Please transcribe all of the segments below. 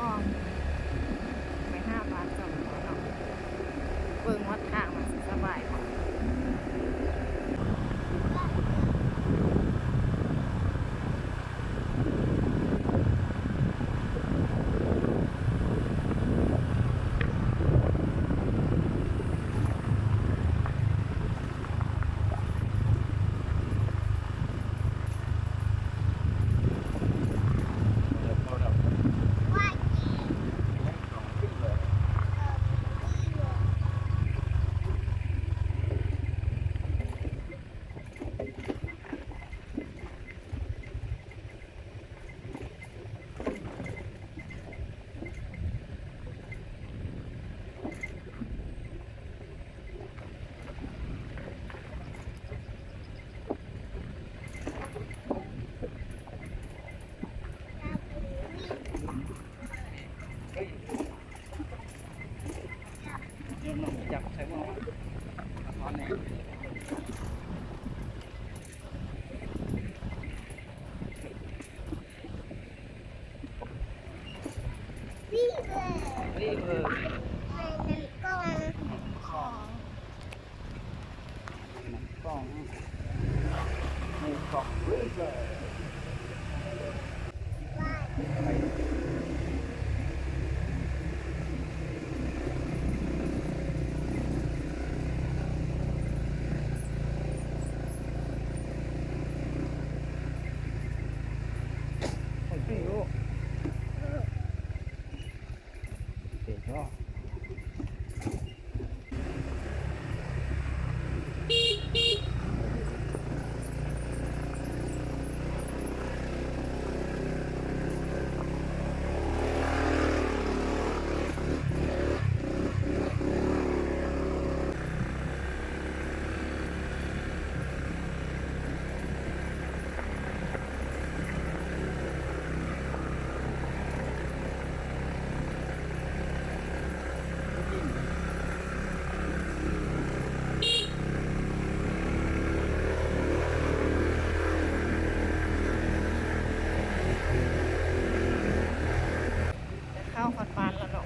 ອອກໄປຫາບ້ານຈອມພອນເນາະ ເບິ່ງຮອດທາງວ່າຊິສະບາຍບໍ່. ເຂົ້າຮອດບ້ານແລ້ວເນາະ.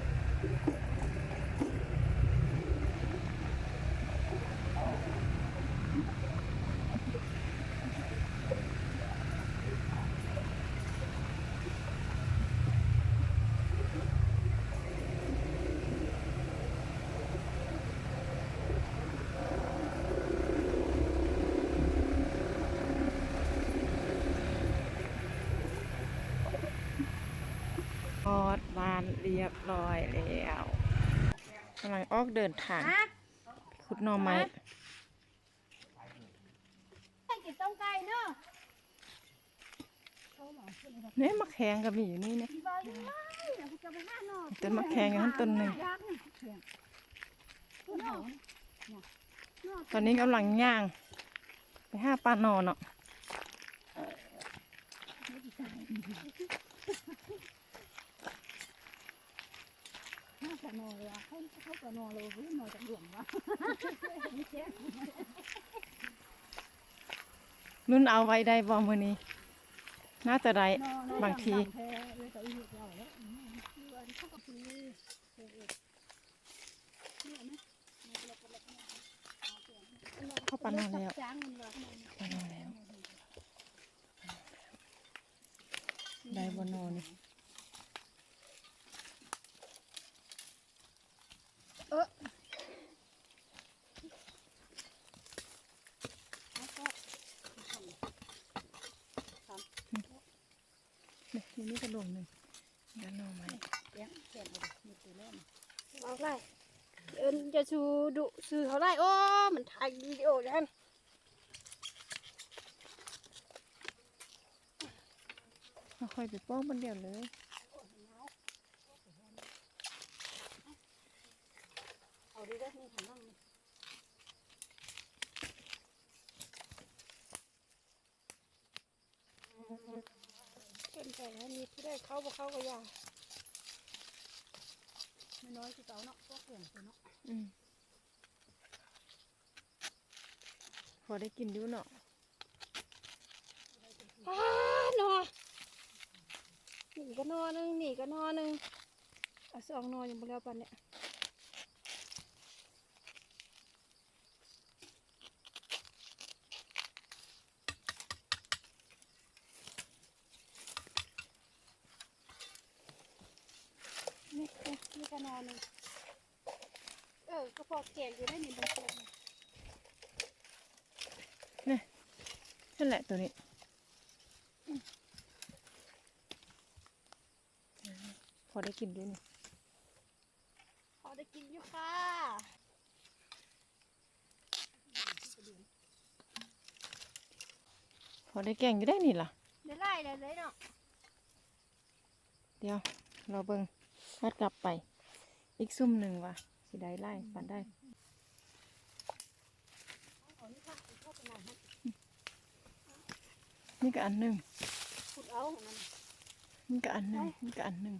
ຮອດບ້ານລຽບລ້ອຍແລ້ວ ກຳລັງອອກເດີນທາງ ຮະ? ໄປຂຸດໜໍ່ໄມ້ ຮະ? ໃຫ້ກິນຕົ້ມໄກ່ເດີ. ນີ້ໝາກແຄງກໍມີຢູ່ນີ້ ນີ້ ຊິເວົ້າຢູ່ໄດ້ ແລ້ວຊິໄປຫາໜໍ່ ຕົ້ນໝາກແຄງຢູ່ຫັ້ນຕົ້ນໜຶ່ງ. ຕອນນີ້ກຳລັງຍ່າງໄປຫາປ່າໜໍ່ເນາະ. ໜໍ່ຈາກໜໍ່ເລີຍວ່າ ເຂົາ ເຂົາຈາກໜໍ່ເລີຍ ເຂົາໜໍ່ຈາກຫຼວງວ່າ ລຸ້ນເອົາໄວ້ໄດ້ບໍ່ມື້ນີ້? ໜ້າຈະໄດ້ ໜໍ່ ບາງທີ ແທ້ເລີຍ ເຂົາເຮັດແລ້ວ ເຂົາກໍຊື້ ເຂົ້າປ່າໜໍ່ແລ້ວ ປ່າໜໍ່ແລ້ວ ໄດ້ບໍ່ໜໍ່ນີ້? ເອີ ນີ້ ນີ້ກະໂດງໜຶ່ງ ກະໜໍ່ໄມ້ ເອົາໄດ້ ເອີ້ນ ຢ່າສູ່ດຸຊື່ເຂົາໄດ້. ໂອ້ ມັນຖ່າຍວິດີໂອຢູ່ຫັ້ນ. ເອົາ ຂ້ອຍໄປປ້ອງມັນດຽວເລີຍ. ເອົາດີເດີ ນີ້ທາງຫຼັງນີ້ ເປັນໄປໃຫ້ມີຜູ້ໃດເຂົ້າ ບໍ່ເຂົ້າກໍຢ່າ ນ້ອຍໆຄືເກົ່າເນາະ ພວກເພິ່ນເນາະ. ອືມ ພໍໄດ້ກິນຢູ່ເນາະ. ອ້າ ໜໍ່ ນີ້ກໍໜໍ່ໜຶ່ງ ນີ້ກໍໜໍ່ໜຶ່ງ. ເອົາສອງໜໍ່ຍັງບໍ່ແລ້ວປານນີ້. ນີ້ ນີ້ກະໜໍ່ໜຶ່ງ. ເອີ ກະພໍແກງຢູ່ໄດ໋ນີ້ ບາງສ່ວນ. ນີ້ ຫັ້ນແຫຼະໂຕນີ້ ພໍໄດ້ກິນຢູ່ນີ້. ພໍໄດ້ກິນຢູ່ຄ່ະ. ພໍໄດ້ແກງຢູ່ໄດ໋ນີ້ລະ. ໄດ້ຫຼາຍແລ້ວເນາະ. ດຽວລໍເບິ່ງ ທອດກັບໄປອີກຊຸ່ມໜຶ່ງວ່າຊິໄດ້ຫຼາຍປານໃດ. ນີ້ກະອັນໜຶ່ງ ຂຸດເອົາຫັ້ນນະ. ນີ້ກະອັນໜຶ່ງ ນີ້ກະອັນໜຶ່ງ.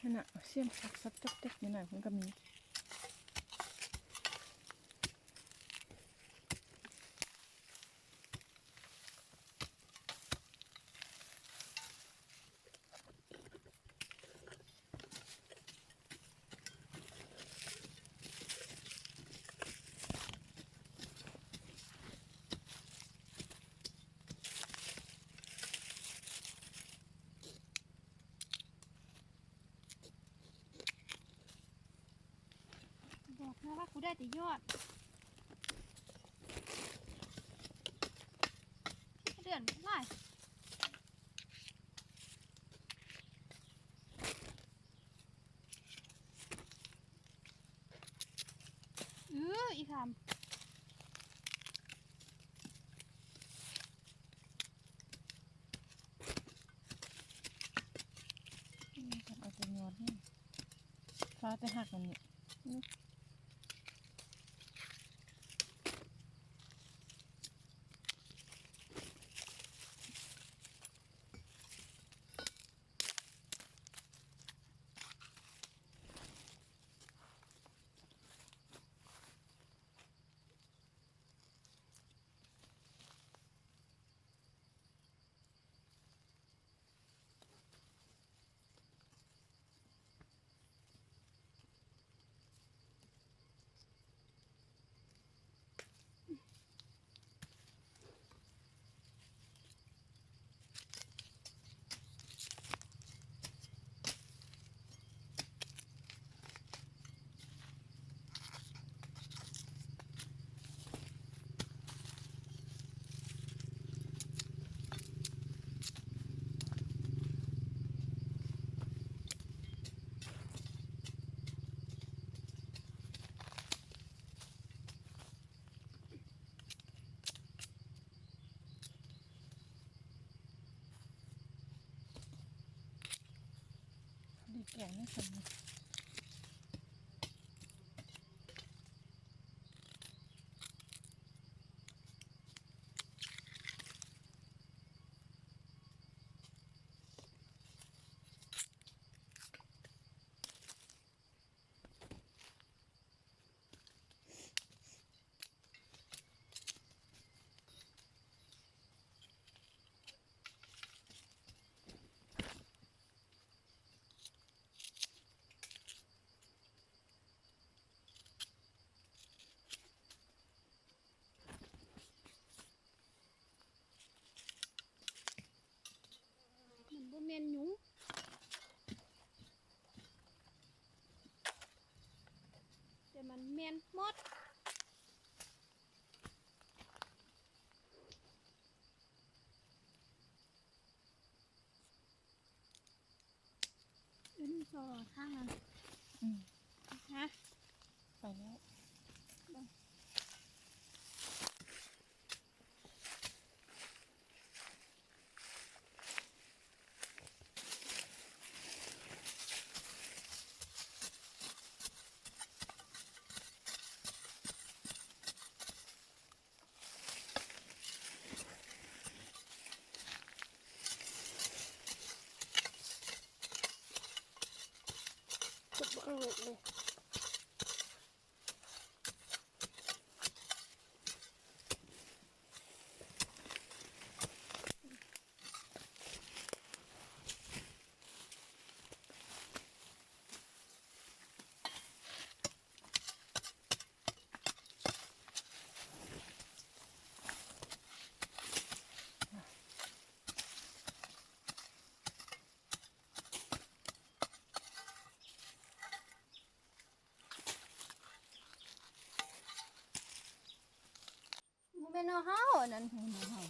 ຫັ້ນນະ ສຽງສັບໆຈອກແຈກນີ້ນະ ມັນກະມີ. ບອກແລ້ວວ່າກູໄດ້ແຕ່ຍອດ ເດືອນຫຼາຍ. ເອີ ອີ່ຄຳ ເອົາແຕ່ຍອດນີ້ ຟ້າວແຕ່ຫັກອັນນີ້. ດີແກງໃຫ້ສ່ຳນີ້. ມັນບໍ່ແມ່ນຍຸງ ແຕ່ມັນແມ່ນມົດ. ອື່ນຊໍທາງນັ້ນ ອືມ ຮະ ໄປແລ້ວ ເບິ່ງ. ເ ອັນນັ້ນ ໂອ້ຍ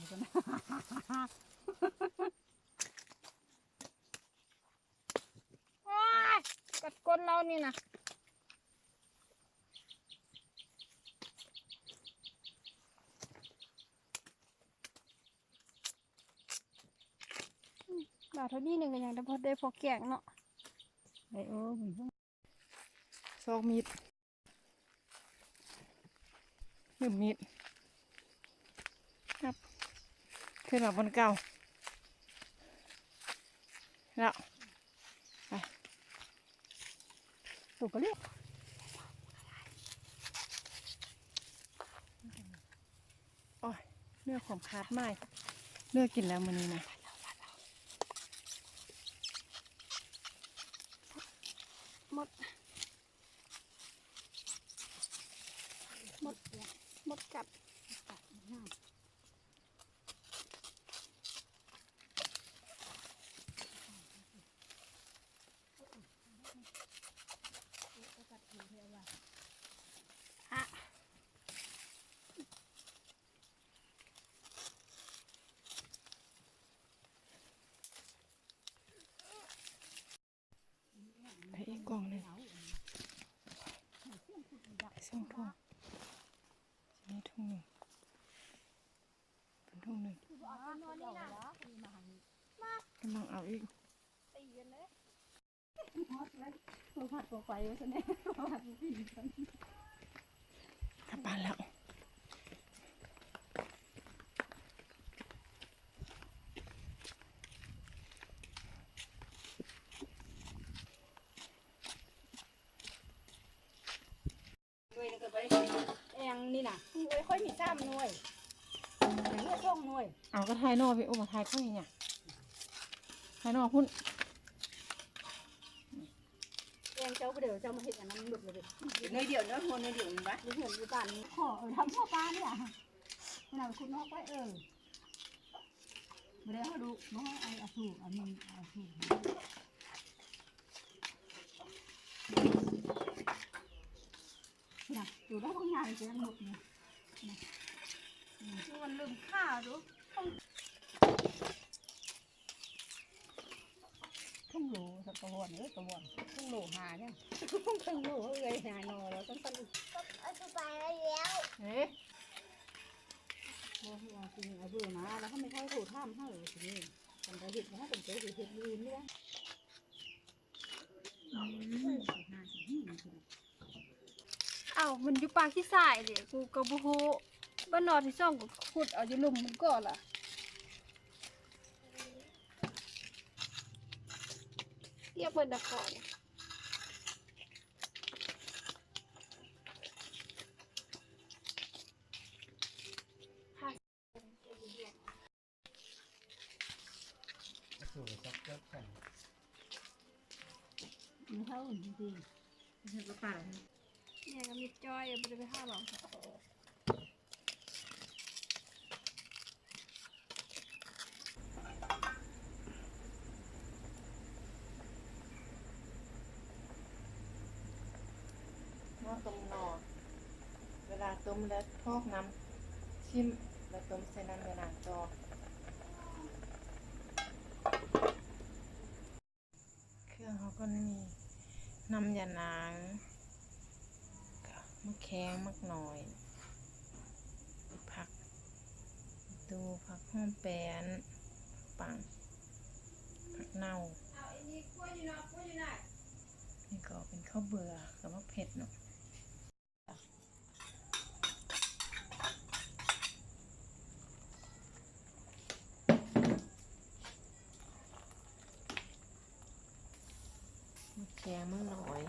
ກັດກົ້ນລາວນີ້ນະ. ບາດເທົ່ານີ້ໜຶ່ງກໍຍັງໄດ້ພໍ ໄດ້ພໍແກງເນາະ. ໄດ້ ໂອ້ ຊອກມີດ ຢືມມີດ ຄັບ ຂຶ້ນມາບ່ອນເກົ່າ ແລ້ວ ໄປ ໂຕກະເລກ ໂອ້ຍ ເໜືອຄວາມຄາດໝາຍ ເໜືອກິນແລ້ວມື້ນີ້ນະ ໝົດ ໝົດ ໝົດກັບ. ໄປອີກກ່ອງໜຶ່ງ ສອງຖົງ ໃສ່ຖົງໜຶ່ງ ເປັນຖົງໜຶ່ງ ກຳລັງເອົາອີກ. ກັບບ້ານແລ້ວ. ໜ່ວຍໜຶ່ງກໍບໍ່ໄດ້ກິນ ແອງນີ້ນະ ເອີຍ ຂ້ອຍມີສາມໜ່ວຍ ເຫຼືອສອງໜ່ວຍ. ເອົາ ກໍຖ່າຍໜໍ່ພີ່ ໂອ້ ມາຖ່າຍຂ້ອຍຫຍັງ ຖ່າຍໜໍ່ພຸ້ນ. ແອງເຈົ້າຜູ້ດຽວ ເຈົ້າມາເຮັດອັນນັ້ນໝົດເລີຍເດ້ ເຮັດໜ່ວຍດຽວເນາະ ຫົວໜ່ວຍດຽວແມ່ນບໍ່ ຢູ່ເຮືອນຢູ່ບ້ານນີ້ ຂໍເອົາທຳຫົວປ້ານີ້ລະ ເວລາຄຸດນອກໄວ້ ເອີ ບໍ່ໄດ້ເອົາລູກ ບໍ່ໃຫ້ເອົາ ເອົາສູງ ເອົາໜຶ່ງ ເອົາສູງ. ນະ ຢູ່ໄດ້ບັກໃຫຍ່ ເຈົ້າໝົດນີ້ນະ ມັນລືມຂ້າດູ ເຄິ່ງໂລ ສະກະວອນເອີຍ ກະວອນ ເຄິ່ງໂລຫາຫຍັງ ເຄິ່ງໂລເອີຍ ຫາໜໍ່ແລ້ວ ຊັ້ນໆ ເອີ ບໍ່ຮູ້ວ່າຊິເອົາເບີມາ ແລ້ວເຮົາໄມ່ເທົ່າໂທຖາມເຮົາ ຊິນີ້ ຄັນໄດ້ເຮັດ ເຮົາກໍເຮັດຢູ່ນີ້ແຫຼະ. ອືມ ເອົ້າ ມັນຢູ່ປາກຂີ້ຊາຍເດ້ ກູກໍບໍ່ຮູ້ ບ້ານນອກທີ່ສອງກໍຂຸດເອົາຢູ່ລຸ່ມມັນກໍລະ ລຽບເບິດນະຄອນ. ເຮົາ ເຮົາກໍປາດ ແມ່ກໍມິດຈ້ອຍ ບໍ່ໄດ້ໄປຫາລອງ. ໝໍ້ຕົ້ມໜໍ່ ເວລາຕົ້ມແລ້ວຖອກນ້ຳຖິ້ມ ແລ້ວຕົ້ມໃສ່ນ້ຳຍານາງຕໍ່. ເຄື່ອງເຮົາກໍມີນ້ຳຍານາງ ໝາກແຂ້ງ ໝາກນ້ອຍ ຜັກຕູ່ ຜັກຫອມແປ້ນ ຜັກປັງ ຜັກເນົ່າ ນີ້ກໍເປັນເຂົ້າເບືອກັບໝາກເຜັດເນາະ. ແກງມັນໜ້ອຍ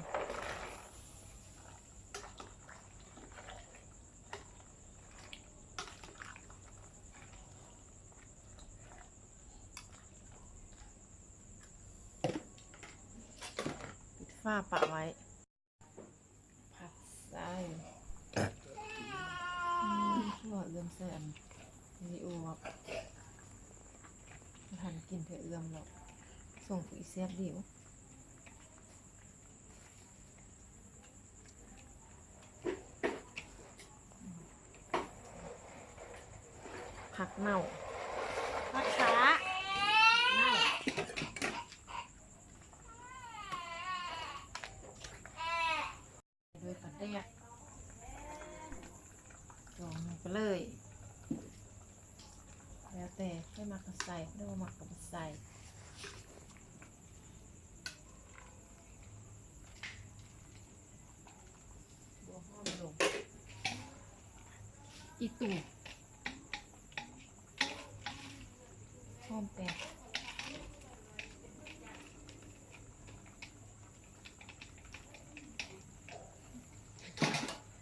ປິດຝາປະໄວ້. ຜັກໃສ່ ອືມ ເອື້ອມໃສ່ອັນວິດີໂອ ບໍ່ທັນກິນເທື່ອເອື້ອມດອກ ສົ່ງຜູ້ອີ່ແຊບດີ. ເນົ່າ ຜັກຂາ ເນົ່າ ໂດຍປາແດກ ດອງໄປເລີຍ ແລ້ວແຕ່ໃຜມັກກໍໃສ່ ໃຜບໍ່ມັກກໍບໍ່ໃສ່ ຫົວຫອມລົງ ອີ່ຕູ່ ຫອມແປ້ນ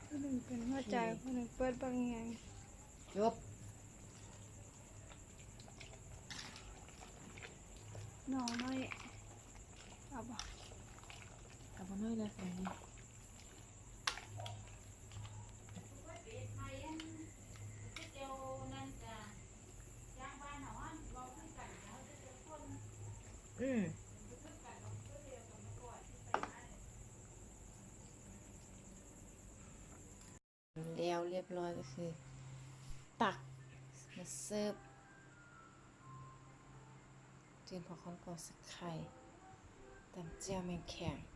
ຜູ້ໜຶ່ງເປັນຫົວໃຈ ຜູ້ໜຶ່ງເປີດບັກໃຫຍ່ ຈົບ ໜໍ່ນ້ອຍ ເອົາບໍ່? ເອົາບໍ່ນ້ອຍລະ ໃສ່ນີ້ ອືມ ແລ້ວລຽບຮ້ອຍກໍຄື ຕັກມາເສີບ ຈືມພາຄອນປອງສະໄຂ່ ຕຳແຈ່ວແມງແຄງ.